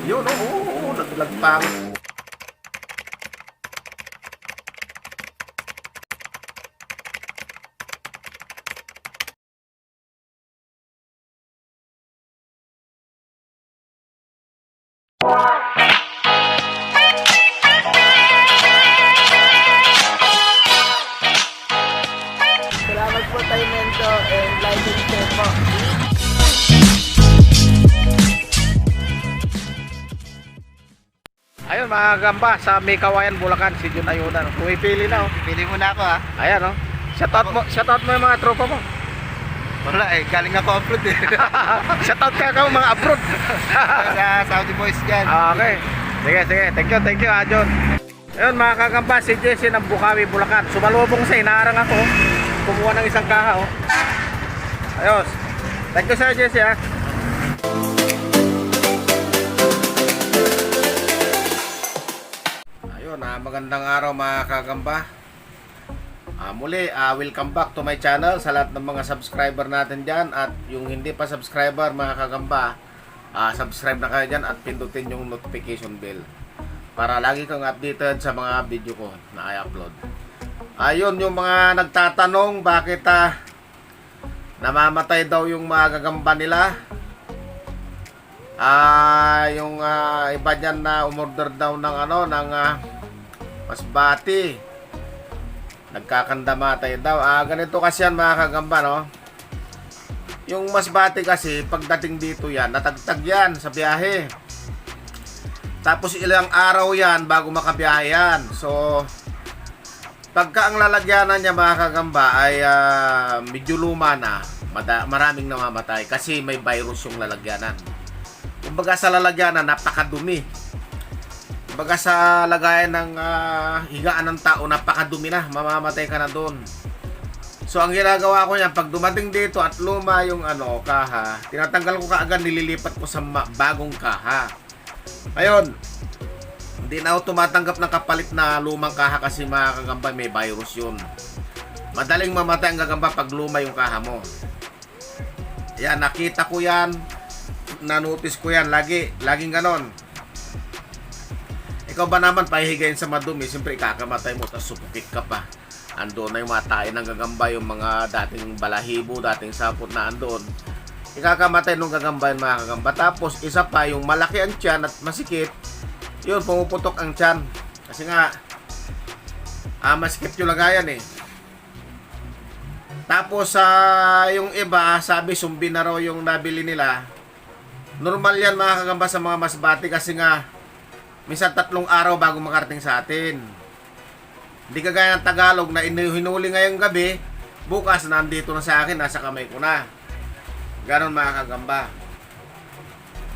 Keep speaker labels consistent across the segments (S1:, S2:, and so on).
S1: Yun, oo, naglagpang.
S2: Salamat po tayo Mento and like and share po.
S1: Ayun mga gamba sa May Kawayan, Bulacan, si Jun Ayunan. Pumipili na oh.
S2: Pili muna ako ha.
S1: Ayan oh. Shoutout mo yung mga tropa mo.
S2: Wala eh, galing ako upload eh.
S1: Shoutout ka mga abroad.
S2: Sa Saudi boys dyan.
S1: Okay. Sige. Thank you, John. Ayun mga kagamba, si Jesse ng Bukawi, Bulacan. Sumalubong siya, inaarang ako. Kumuha ng isang kaha oh. Ayos. Thank you sir Jesse ha. Ayun, magandang araw mga kagamba. Muli, welcome back to my channel sa lahat ng mga subscriber natin dyan. At yung hindi pa subscriber mga kagamba, subscribe na kayo dyan at pindutin yung notification bell para lagi kang updated sa mga video ko na i-upload. Ayun, yung mga nagtatanong bakit namamatay daw yung mga gagamba nila. Yung iba dyan na umorder daw ng masbati, nagkakandamatay daw. Ganito kasi yan mga kagamba no. Yung masbati kasi pagdating dito yan, natagtag yan sa biyahe. Tapos ilang araw yan bago makabiyahe yan. So pagka ang lalagyanan niya mga kagamba ay medyo luma na, maraming namamatay kasi may virus yung lalagyanan. Kumbaga sa lalagyanan napakadumi. Kumbaga sa lagayan ng higaan ng tao napakadumi na, mamamatay ka na doon. So ang ginagawa ko niyan, pag dumating dito at luma yung kaha, tinatanggal ko kaagad, nililipat ko sa bagong kaha. Ngayon, hindi na ako tumatanggap ng kapalit na lumang kaha kasi mga kagamba may virus yun. Madaling mamatay ang gagamba pag luma yung kaha mo. Yan, nakita ko yan, na-notice ko yan, laging ganon. Ikaw ba naman pahihigayin sa madumi, siyempre ikakamatay mo, tapos supukit ka pa. Andoon na yung matayin ng gagamba, yung mga dating balahibo, dating sapot na andoon. Ikakamatay nung gagamba yung mga kagamba. Tapos isa pa, yung malaki ang tiyan at masikip, yun, pumuputok ang tiyan. Kasi nga, masikip yung lagayan eh. Tapos yung iba, sabi sumbi na raw yung nabili nila. Normal yan mga kagamba sa mga masbati kasi nga, minsan 3 araw bago makarating sa atin. Hindi kagaya ng Tagalog na hinuli ngayong gabi, bukas nandito na sa akin, nasa kamay ko na. Ganon mga kagamba.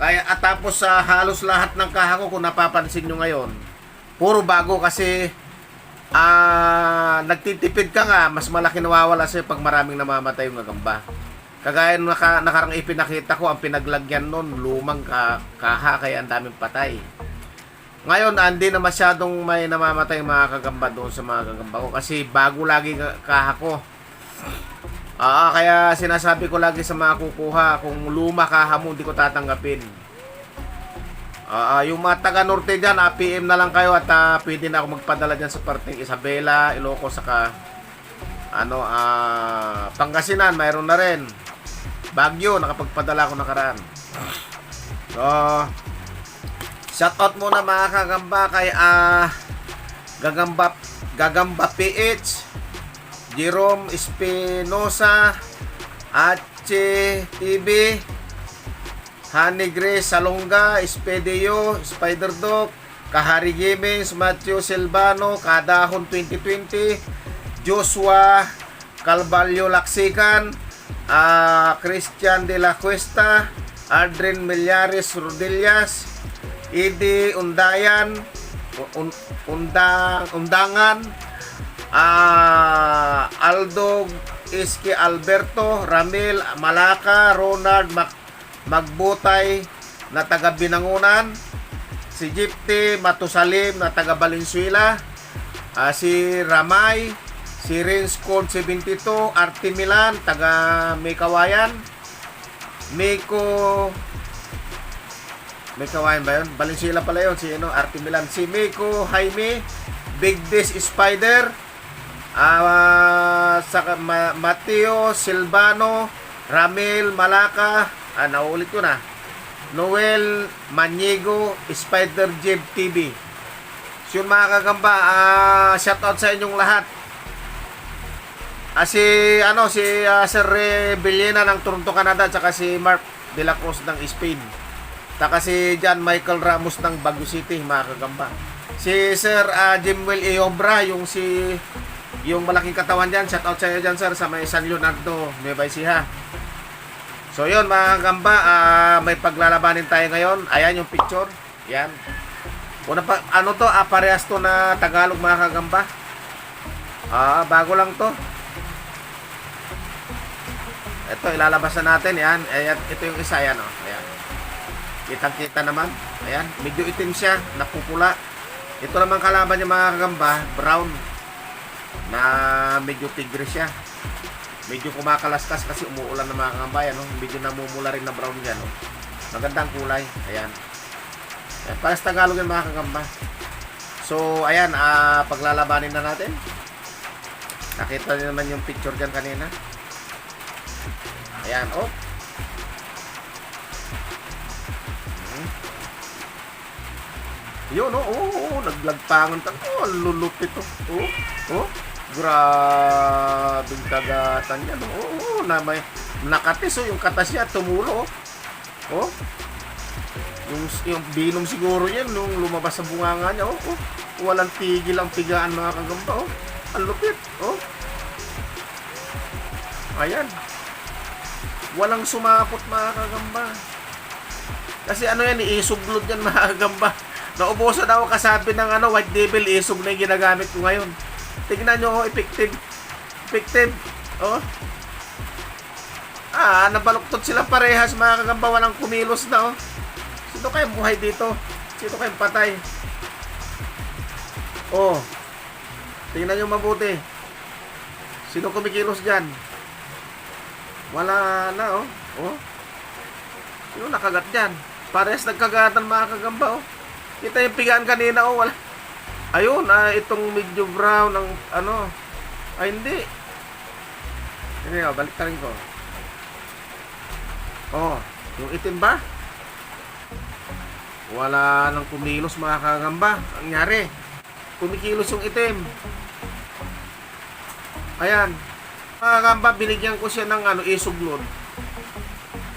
S1: Kaya at tapos sa halos lahat ng kaha ko, kung napapansin nyo ngayon, puro bago kasi nagtitipid ka nga, mas malaki nawawala sa'yo pag maraming namamatay yung gagamba. Kagaya nung nakarang ipinakita ko, ang pinaglagyan nun, lumang kaha, kaya ang daming patay. Ngayon, hindi na masyadong may namamatay mga kagamba doon sa mga gagamba ko kasi bago lagi kaha ko. Kaya sinasabi ko lagi sa mga kukuha, kung luma kaha mo, hindi ko tatanggapin. Yung mga taga-norte dyan, PM na lang kayo at pwede na ako magpadala dyan sa parteng Isabela, Ilocos, saka Pangasinan, mayroon na rin. Baguio, nakapagpadala ako nakaraan. So, shoutout muna mga kagamba kay Gagamba PH, Jerome Espinosa, Ache TV, Honey Grace Salonga, Espedio, Spider Dog, Kahari Gamings, Matthew Silvano, Kadahon 2020, Joshua Calvalio Laksikan, Christian de la Cuesta, Adrian Millares Rodillas, Idi Undayan, Undangan, Aldo Iski Alberto, Ramil Malaka, Ronald Magbutay na taga Binangunan, si Jipti Matusalim na taga Valenzuela, si Ramay, si Rins Code 72, Arte Milan taga May Kawayan, Miko May kawain ba yun? Valenzuela pala yun. Si Arte Milan. Si Miko, Jaime, Big Dish Spider, Mateo, Silvano, Ramil, Malaka, naulit ko na. Noel, Maniego, Spider Jeb TV. So yun mga kagamba, shoutout sa inyong lahat. Si Sir Villena ng Toronto, Canada, tsaka si Mark De La Cruz ng Spain. Tsaka si John Michael Ramos ng Baguio City, mga kagamba. Si Sir Jimwell Eobra, yung malaking katawan dyan, shoutout sa iyo dyan, sir, sa may San Leonardo, Nueva Ecija. So yun mga kagamba, may paglalabanin tayo ngayon. Ayan yung picture. Yan. Una pa, parehas to na Tagalog mga kagamba. Bago lang to. Ito, ilalabas na natin. Yan. Ayan, ito yung isa. Yan, ayan. Kitang-kita naman. Ayan. Medyo itim siya. Napupula. Ito naman kalaban niya mga kagamba. Brown. Na medyo tigre siya. Medyo kumakalaskas kasi umuulan na mga kagamba. Yan, medyo namumula rin na brown yan. Magandang kulay. Ayan. Ayan, para sa Tagalog yan mga kagamba. So, ayan, paglalabanin na natin. Nakita niyo naman yung picture dyan kanina. Ayan, Yun, naglagpangan ta. Lulupit to. Grabing kagatan yan. Na may nakatis, yung katas niya tumulo. Yung binom siguro yan nung lumabas sa bunganga niya. Walang tigil ang pigaan mga kagamba. Ang lupit. Ayan. Walang sumapot mga kagamba. Kasi yan, isuglod yan mga kagamba. Naubusan ako kasabi ng White Devil, isog na yung ginagamit ko ngayon. Tignan nyo, effective. Nabaluktot sila parehas mga kagamba, walang kumilos na. Sino kayong buhay dito? Sino kayong patay? Tingnan nyo mabuti. Sino kumikilos dyan? Wala na, Sino nakagat dyan? Parehas nagkagatan mga kagamba, Kita yung pigaan kanina, wala. Ayun, itong medyo brown ng hindi. Hindi, balik ka rin ko. Yung itim ba? Wala nang kumilos mga kagamba. Ang nangyari, kumikilos yung itim. Ayan. Mga kagamba, binigyan ko siya ng isuglod.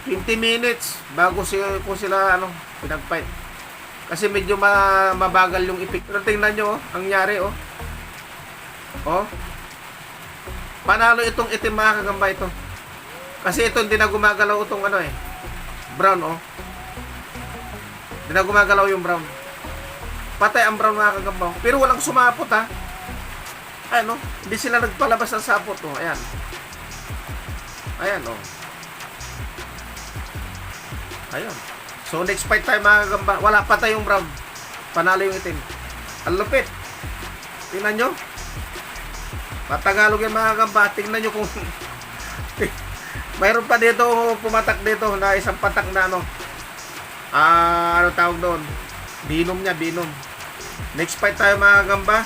S1: 20 minutes bago ko sila pinag-fight. Kasi medyo mabagal yung ipik. Pero tingnan nyo, ang nangyari, panalo itong itim mga kagamba ito. Kasi ito hindi na gumagalaw itong brown, Hindi na gumagalaw yung brown. Patay ang brown mga kagamba. Pero walang sumapot, Ayan, hindi sila nagpalabas ng sapot, Ayan. Ayan, Ayan. So next fight tayo mga kagamba. Wala pa tayong brown. Panalo yung itim. Ang lupit. Tingnan nyo. Matagalog yung mga kagamba. Tingnan nyo kung mayroon pa dito pumatak dito na isang patak na ano tawag doon. Binom niya, binom. Next fight tayo mga kagamba.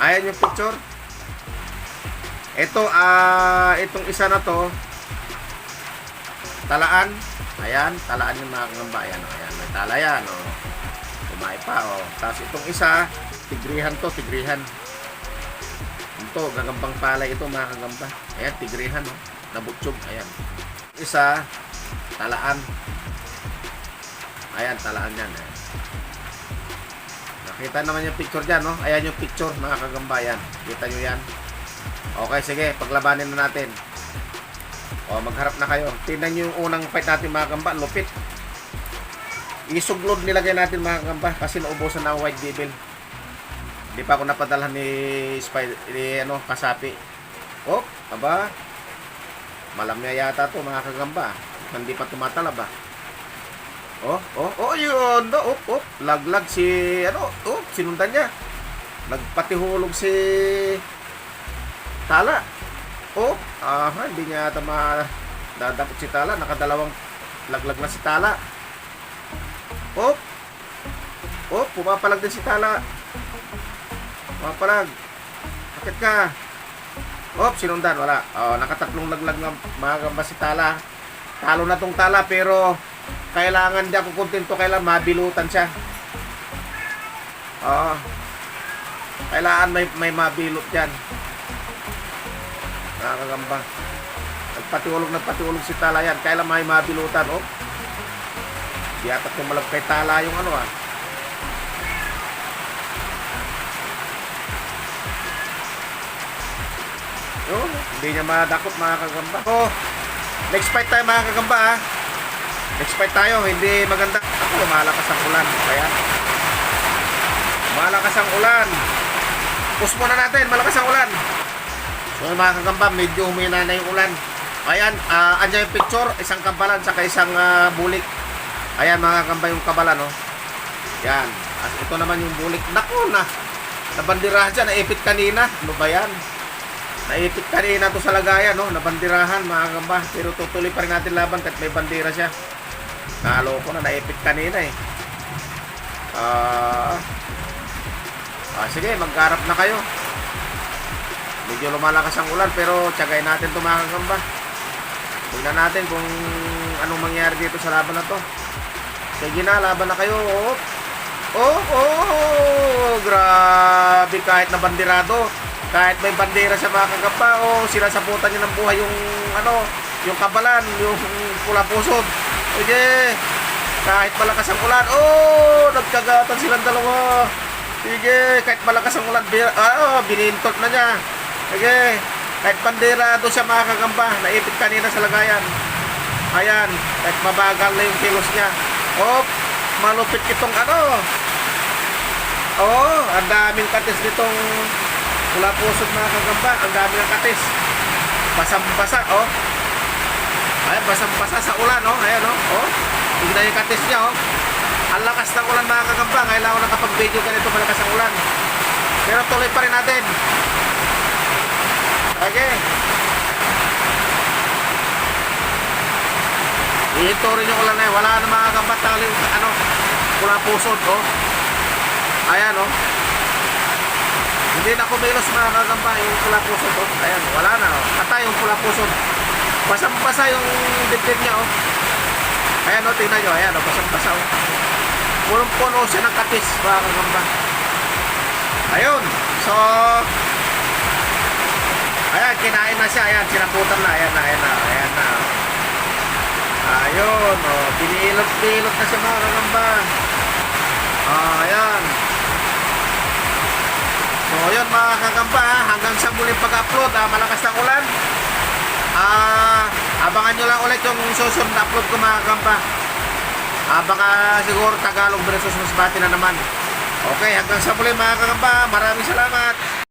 S1: Ayan yung picture. Ito, itong isa na to talaan. Ayan, talaan yung mga kagamba. Ayan, may tala yan, Kumain pa, Tapos itong isa, tigrihan to, tigrihan. Ito, gagambang palay ito mga kagamba. Ayan, tigrihan, Nabutsog, ayan. Isa, talaan. Ayan, talaan yan, Nakita naman yung picture dyan, Ayan yung picture mga kagamba, ayan. Kita nyo yan. Okay, sige, paglabanin na natin. Magharap na kayo. Tingnan nyo yung unang fight natin mga kagamba. Lupit. Isuglod nilagay natin mga kagamba. Kasi naubusan na ang White Devil. Hindi pa ako napadalhan ni Kasapi. Aba. Malamya yata to mga kagamba. Hindi pa tumatalab yun. Laglag si sinundan niya. Nagpatihulog si Tala. Hindi niya dadakot si Tala. Nakadalawang laglag na si Tala. Oh! Oh, pumapalag din si Tala. Pumapalag. Bakit ka? Oh, sinundan, wala. Oh, nakatatlong laglag ng mga gamba si Tala. Talo na tong Tala, pero kailangan di ako kontento, kailangan mabilutan siya. Oo. Kailangan may mabilot dyan. Nakakagamba. Nagpatiulog si Tala yan. Kailangan may mabilutan. Oh. Di atat tumalab kay Tala yung ano ah. Oh, hindi niya madakot mga kagamba. Oh, next fight tayo mga kagamba ah. Next fight tayo, hindi maganda. Ako, malakas ang ulan. Kaya, malakas ang ulan. Push muna natin, malakas ang ulan. So mga kagamba, medyo humina na yung ulan. Ayan, andyan yung picture, isang kabalan saka isang bulik. Ayan mga kagamba yung kabalan, no. Yan, at ito naman yung bulik. Naku na, nabandirahan dyan, naipit kanina. Ano ba yan? Naipit kanina to sa lagayan, no? Nabandirahan mga kagamba. Pero tutuloy pa rin natin laban kahit may bandira siya. Naloko na, naipit kanina eh. Sige, magkarap na kayo. Medyo lumalakas ang ulan pero tiyagayin natin ito mga kagamba. Tignan natin kung anong mangyari dito sa laban na to. Sige na, laban na kayo. Grabe, kahit na bandirado, kahit may bandera sa mga kagamba, sinasaputan niya ng buhay yung ano, yung kabalan, yung pula pusod. Sige, kahit malakas ang ulan, nagkagatan silang dalawa. Sige, kahit malakas ang ulan, binintot na niya. Sige, kahit banderado siya mga kagamba, naipit kanina sa lagayan. Ayan, kahit mabagal na yung kilos niya. Malupit itong ano. Ang daming katis nitong pula pusod mga kagamba, ang daming ng katis. Basang-basa, Ayan, basang-basa sa ulan, Ayan, tignan yung katis niya, Ang lakas ng ulan mga kagamba, kailangan ko nakapag-video ganito malakas ang ulan. Pero tuloy pa rin natin. Okay. Ihinto rin yung ulan na yun. Wala na mga kagamba, taling pula pusod, Ayan, Hindi na kumilos mga kagamba yung pula pusod, Ayan, wala na, Patay yung pula pusod. Basang-basa yung dibdib niya, Ayan, tingnan nyo, ayan, basang-basa, Punong-puno siya ng katis, mga kagamba. Ayun, so, ayan, kinain na siya, ayan, sinaputan na, ayan na. Ayun, binilot-bilot na siya mga kagamba. Ayan. So, yun mga kagamba, hanggang sa muling pag-upload, malakas ng ulan. Abangan nyo lang ulit yung susunod na upload ko mga kagamba. Baka siguro Tagalog versus Masbate na naman. Okay, hanggang sa muli mga kagamba, maraming salamat.